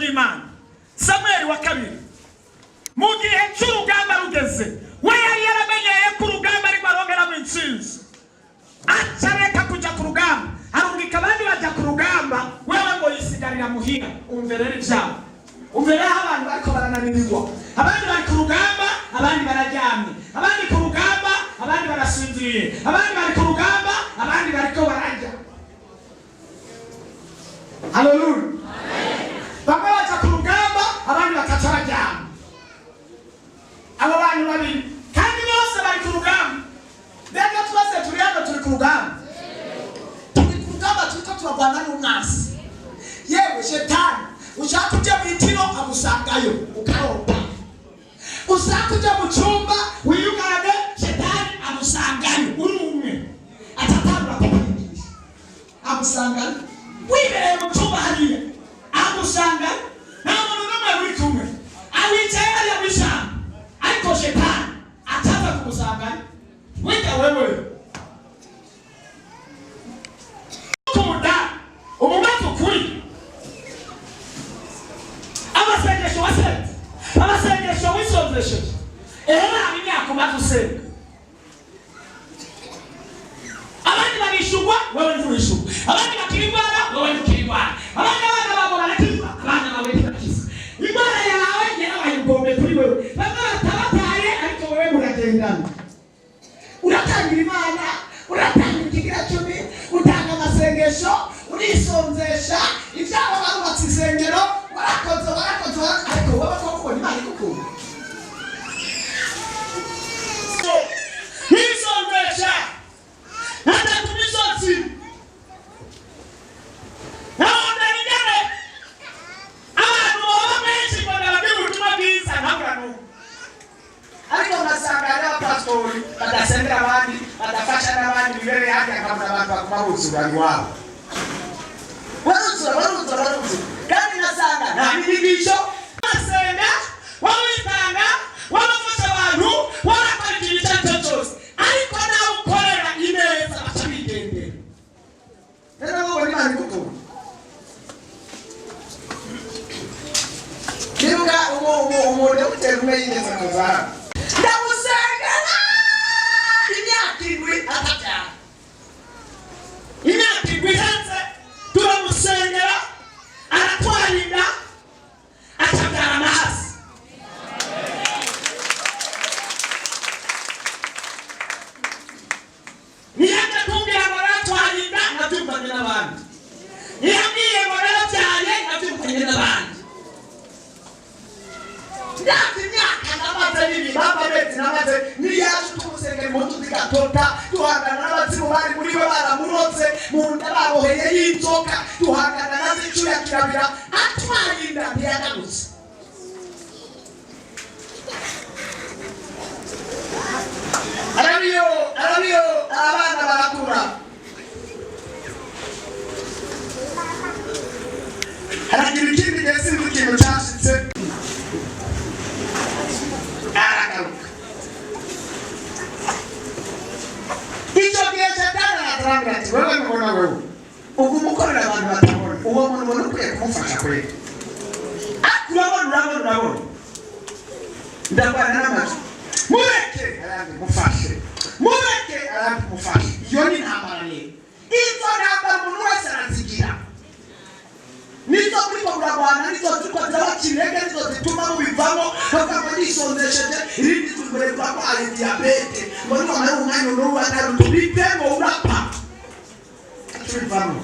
Ry'Imana, Samweli wa kabiri, mu gihe cy'urugamba rugeze, we yari yaramenyeye ko urugamba ariko arongeramo intsinzi, acareka kujya ku rugamba, arungika abandi bajya ku rugamba, wewe ngo yisigarira muhira. Umve rero ibyabo, umve rero aho abantu bariko barananirwa. Abandi bari ku rugamba, abandi bararyamye. Abandi ku rugamba, abandi barasinziriye. Abandi bari ku rugamba, abandi bariko bararya. Haleluya! Bamwe baja ku rugamba, abandi bakaca baryama. Abo bantu babiri kandi bose bari ku rugamba. Mbega twese turi hano turi ku rugamba, turi ku rugamba, turiko turarwana n'umwansi. Yewe, shetani ushaka ujya mu itiro agusangayo ukarota, ushaka ujya mu cyumba wiyugane, shetani agusangayo uri umwe, atatangura kukwigisha. Agusangayo wibereye mu cyumba hariya, agusangayo nta muntu n'umwe muri kumwe, awicaye hariya mu ishyamba, ariko shetani ataza kumusangayo. Wiga wewe ukunda umubaza ukuri, amasengesho wasenze, amasengesho wisonzesheje, ehe, haba imyaka umaze usenga. Abandi barishugwa, wewe ntiwishugwa. Abandi bakira indwara, wewe ntukira indwara. Abandi abana babo barakizwa, abana bawe ntibakizwa. Indwara yawe yarabaye ubwombe kuri wewe. Bamwe batabataye, ariko wewe muragendana. Uratangira Imana, uratanga ikigira cumi, utanga amasengesho, urisonzesha, ibyabo barubatse insengero, warakoze, warakoze, warakoze, ariko wowe koko ubona Imana igukunda? Wisonzesha hata ku misozi, nkabona ingene abantu baba benshi ngo ndababwira ubutumwa bwiza, nkabura n'umwe. Ariko ngasanga hariho abapasitori badasengera abandi, badafasha n'abandi, bibereye harya, nkabona abantu baguma buzura iwabo, baruzura, baruzura, baruzura, kandi ngasanga nta n'inyigisho. Basenga, waba witanga, waba ufasha abantu, warakora ikintu icyo ari cyo cyose, ariko nawe ukorera ineza baca bigendera. Rero wowe Imana igukunda. Nibuka umudogiteri umwe yigeze kuza hano, ndamusengera imyaka 7 atabyara. Imyaka 7 iheze, turamusengera, aratwara inda, atabyara amahasi. Ntiyajya kumbwira ngo naratwaye inda, nabyumvanye n'abandi. Ntiyambwiye ngo narabyaye, nabyumvanye n'abandi. Myaka, imyaka namaze n'ibibamba, amezi namaze, niyaje tumusengera impuzu zigatota, duhangana n'abazimu bari muri we, baramurotse mu nda, baboheye y'inzoka, duhangana na zicuya kirabira, atwaye inda ntiyagarutse. Arabiyo, arabiyo, abana barakura. Haragira ikindi gihe, sinzi ikintu cyashitse, aragaruka. Icyo gihe shetani aratarambira ati: "Wewe mubona, wewe uguma ukorera abantu batabona, uwo muntu ubona ukwiye kumufasha kweli? Ariko urabona, urabona, urabona, ndarwana n'amajwi. Mureke arandi mufashe, mureke arandi mufashe." Iyo ni intambara rero. Izo ntambara umuntu wese arazigira. Nizo muriko murarwana, nizo ziriko zirabaca intege, nizo zituma mubivamo, bavuga ngo nisonzesheje, irindi tugure turarwaye diyabete, ngo niwamara umwanya n'ubu atari tubivemo, urapfa. Tubivamo.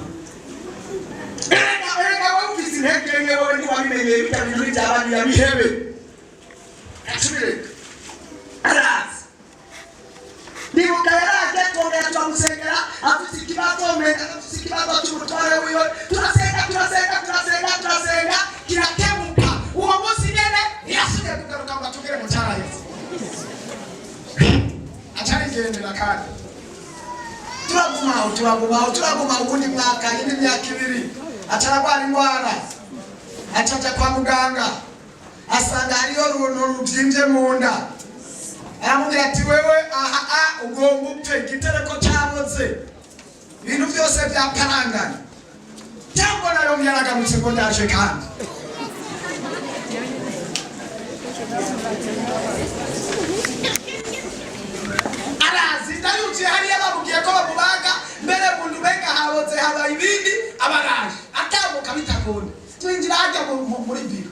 Erega, erega wowe ufise intege nke, wowe ntiwabimenyeye, bijya bintu n'ibyabandi yabihebe, tubireka. Araza, ndibuka yaraje, twongera turamusengera, afite ikibazo, umenga afite ikibazo cy'umutware wiwe. Turasenga, turasenga, turasenga, turasenga, kirakemuka. Uwo munsi nyene ntiyasubiye kugaruka ngo atubwire ngo cyaraheze, acarigendera. Kandi turagumaho, turagumaho, turagumaho uwundi mwaka, indi myaka 2, acaragwara indwara, acaja kwa muganga, asanga hariyo runtu rubyimbye mu nda. Aramubwira ati: "Wewe aha a ugomba upfe, igitereko cyaboze, ibintu byose byaparanganye." Cyangwa nayo yaragarutse ngo ndaje kandi. Arazi inda yuzuye hariya, bamubwiye ko bamubaga mbere muntu umenga haboze habaye ibindi. Abaraje atambuka bitakunda, twinjira hajya muri biro,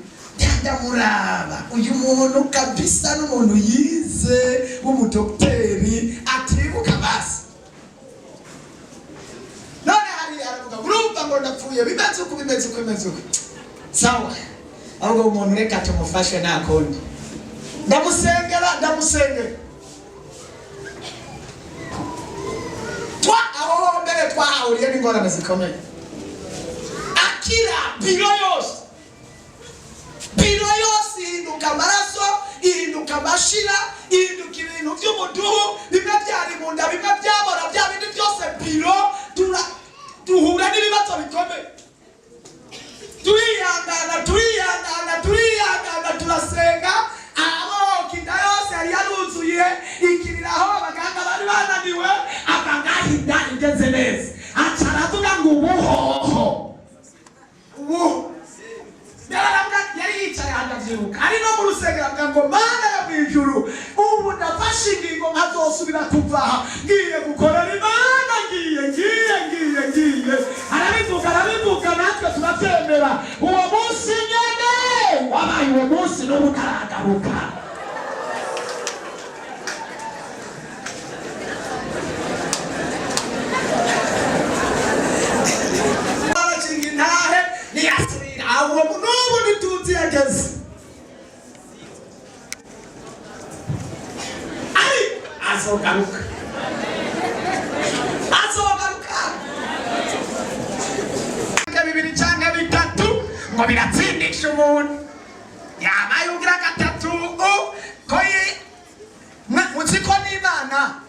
ndamuraba. Uyu muntu kabisa n'umuntu yize w'umudokiteri atibuka basi. None hariya aravuga, urumva ngo ndapfuye, bimeze uku, bimeze uku, bimeze uku. Sawa, ahubwo umuntu reka tumufashe, nta kundi. Ndamusengera, ndamusengera twa aho mbere twahahuriye n'ingorane zikomeye. Akira biro yose, biro yose ihinduka amaraso, ihinduka amashira, ihinduka ibintu by'umuduhu. Bimwe byari mu nda, bimwe byabora, bya bindi byose. Biro duhura n'ibibazo bikomeye, turihangana, turihangana, turihangana, turasenga. Aboka inda yose yari yaruzuye, ikiriraho. Abaganga bari bananiwe. Ava ngaho inda igeze neza, aca aravuga ngo ubuhoho ubu. Yaravuga, yari yicaye ahantu, avyibuka ari no mu rusengero, avuga ngo: "Mana yo mw'ijuru, ubu ndafashe ingingo nkazosubira kuva aha, ngiye gukorera Imana, ngiye, ngiye, ngiye, ngiye." Arabivuga, arabivuga, natwe turabyemera. Uwo munsi nyene wabaye uwo munsi, n'ubu ntaragaruka. Barashinga intahe, ntiyasubira. Uwo n'ubu ntituzi yageze, ariko azogaruka, azogaruka. Bibiri cyangwa bitatu ngo biratsindisha umuntu, yabaye ugira gatatu ko muzi ko n'Imana,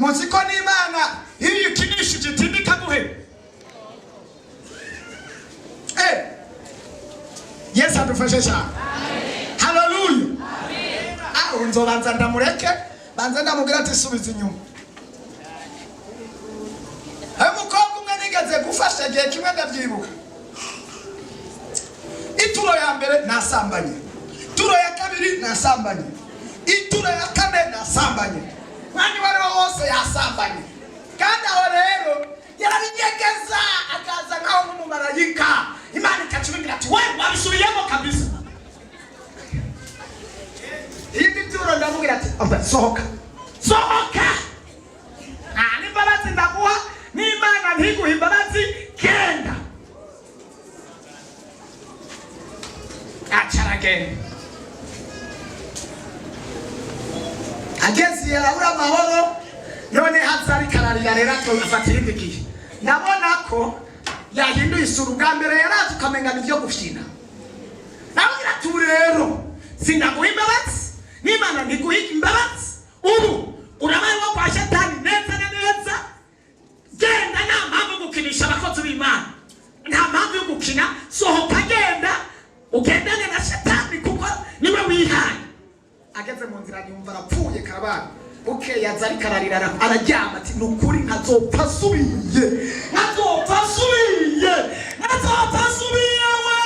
muzi ko n'Imana iyo ukinishije itinda ikaguheba. Yesu adufashe cyane. Haleluya. Ah, nzobanza ndamureke, banza ndamubwira ati: "Subiza inyuma." Hari umukobwa umwe nigeze gufasha igihe kimwe, ndabyibuka. Ituro ya mbere nasambanye, ituro ya kabiri nasambanye, ituro ya kane nasambanye, mwanya uwo ari wo wose yasambanye. Kandi aho rero yarabinyegeza, akaza nkaho nk'umumarayika. Imana ikacubibwira ati: "We wabisubiyemo kabisa." Iyindi turo ndamubwira ati: "Opa, sohoka, sohoka. Nta n'imbabazi ndaguha, n'Imana ntiguha imbabazi, genda." Aca aragenda. Ageze iyo arabura amahoro. None haza ariko ararira rero, afata irindi gihe. Ndabona ko yahinduye isura. Ubwa mbere yaraza ukamenga ni ibyo gufyina. Ndabwira ati: "Ubu rero sindaguha imbabazi, n'Imana ntiguha imbabazi. Ubu urabaye wo kwa Shetani neza na neza. Genda, nta mpamvu yo gukinisha abakozi b'Imana, nta mpamvu yo gukina. Sohoka, genda ugendane na Shetani kuko niwe wihaye." Ageze mu nzira yumva arapfuye karabaye. Bukeye aza ariko ararira, araryama ati: "Ni ukuri nkazopfa asubiye, nkazopfa asubiye, nkazopfa asubiye." We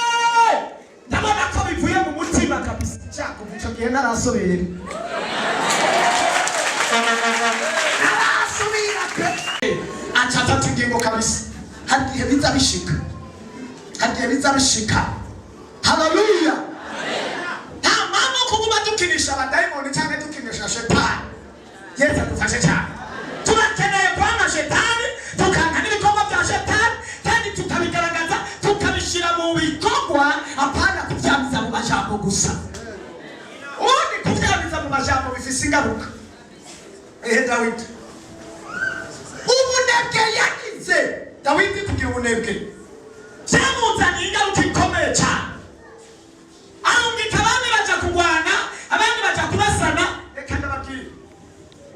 ndabona ko bivuye mu mutima kabisa. Kuva icyo gihe ntarasubira, ntarasubira pe. Aca afata ingingo kabisa. Hari igihe biza bishika, hari igihe biza bishika. Haleluya. Nta mpamvu yo kuguma dukinisha abadayimoni cyangwa dukinisha Shetani. Yesu adufashe cyane. Turakeneye kwanga Shetani, tukanka n'ibikorwa bya Shetani, kandi tukabigaragaza, tukabishyira mu bikorwa, apana kubyamiza mu majambo gusa. Ubundi kubyamiza mu majambo bifise ingaruka. Ehe, Dawidi, ubunebwe yagize, Dawidi kugira ubunebwe byamuzaniye ingaruka ikomeye cyane.